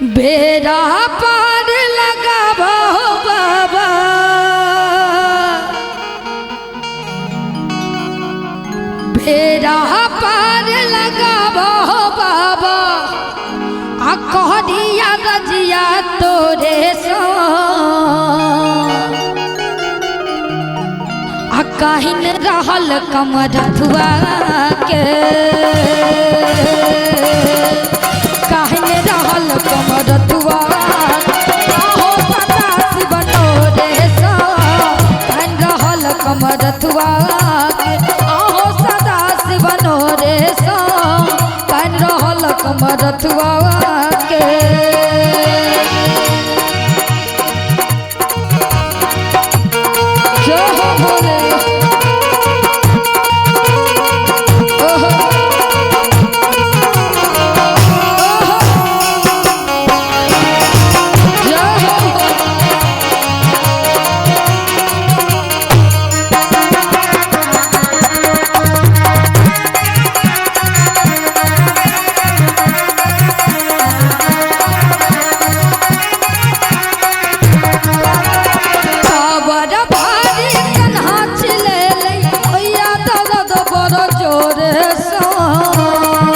बेरा पार लगाबो बाबा, बेरा पार लगाबो बाबा, आ कहरिया रजिया तोरे सो, आ कहिन रहल कमरथुआ के, कहिन रहल कमरथुआ, आहो सदा शिव तोरे सो, कहिन रहल कमरथुआ के, आहो सदा शिव नोरे सो, कहिन रहल कमरथुआ के। जय हो भोले। ओहो ओहो, जय हो। कावर भारी कन्हा छिलेलै, ओइया दर्द बड़ जोरे सँ।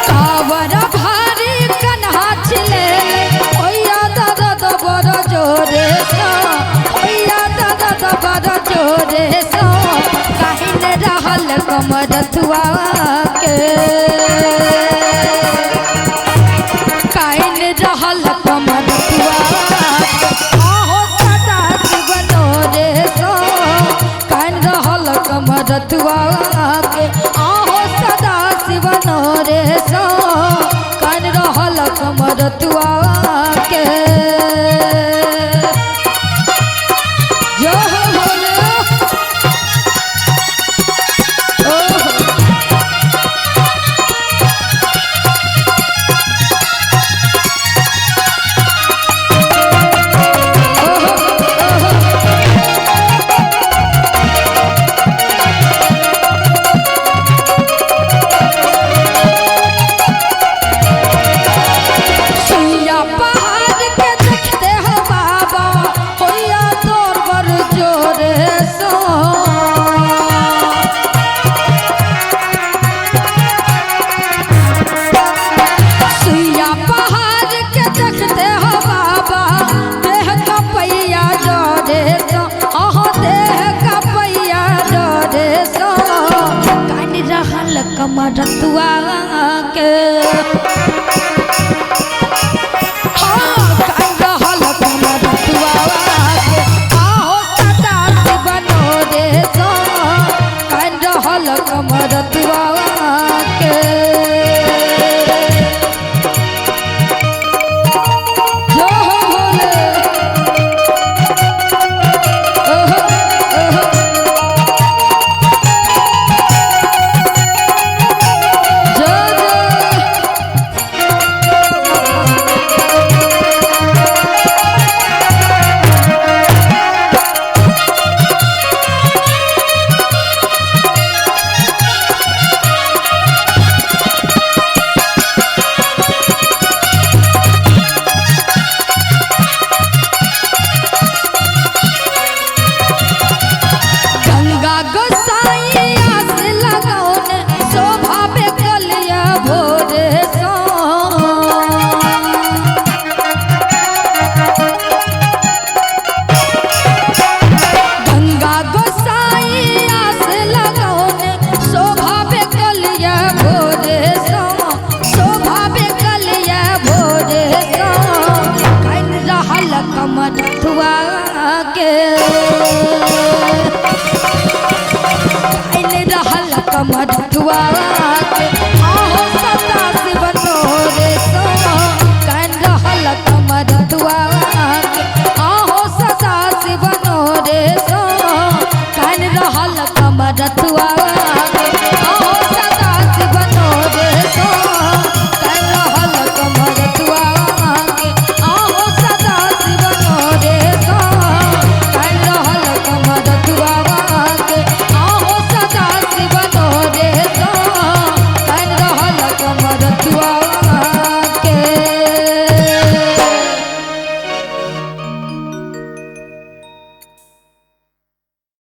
कावर भारी कन्हा छिलेलै, ओइया दर्द बड़ जोरे सँ, ओइया दर्द बड़ जोरे सँ, काहिन रहल कमरथुआ के, काइन रहल कमरथुआ, आहो सदा शिव नोरे सो, काइन रहल कमरथुआ के, आहो सदा शिव नोरे सो, काइन रहल कमरथुआ के। जय हो भोले। ओहो। ओहो ओहो। सुइया पहाड़ के देखते हो बाबा, होइया तोर बड़ जोरे सो। सुइया पहाड़ के देखते हो बाबा, देह कपैया जोरे सो, अहो देह कपैया जोरे सो, कान रहल कमरथुआ के, हाँ कान रहल कमरथुआ के, आहो सदा शिव नोरे सो, कान रहल कमरथुआ के। जय हो भोले। ओहो ओहो। जय जय। गंगा गोसाई आस लगौन, शोभा पे कलिया भोरे सो। गंगा गोसाई आस लगौन, शोभा पे कलिया भोरे सो, शोभा पे कलिया भोरे सो, काइन रहल कमरथुआ के, काइन रहल कमरथुआ के,